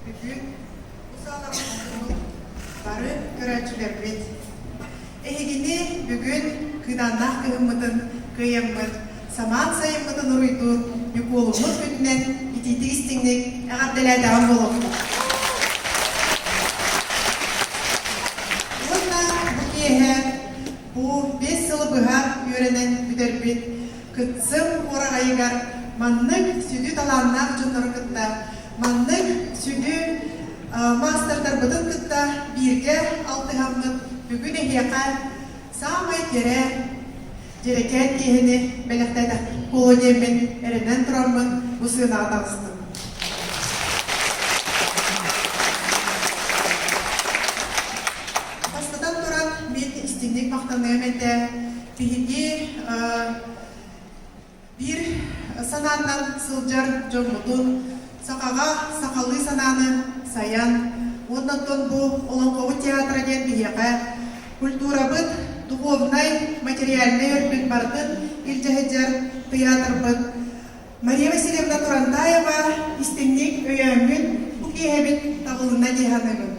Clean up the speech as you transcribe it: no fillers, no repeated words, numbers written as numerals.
Бүгүн бу саалаҕа мустубут бары көрөөччүлэрбит, эһигини бүгүн кыыдааннаах кыһыммытын кыайаммыт, самаан сайыммытын уруйдуур Ньукуолуммут күнүнэн итиитик истиҥник эҕэрдэлээтэҕим буолуохтун. Уонна бу киэһэ бу биэс сылы быһа үөрэнэн бүтэрбит Кытсым уораҕайыгар маннык сүдү талааннаах дьоннору кытта, маннык сүдү маастардарбытын кытта бииргэ алтыһаммыт бүгүн эһиэхэ саамай кэрэ, дьэрэкээн киэһэни бэлэхтээтэхпит буолуо диэммин эрэнэн тураммын бу сыанаҕа таҕыстым. Бастатан туран, мин истиҥник махтаныам этэ Биһиги биир санааннан сылдьар дьоммутун сахаҕа сахалыы санааны сайан уонна оттон бу Олоҥхобут театра диэн биһиэхэ культурабыт духовнай, материальнай өртүн барытын илдьэ сылдьар тыйаатырбыт Мария Васильевна Турантаева истиҥник өйөөммүт бу киэһэбит табылынна дии саныыбын.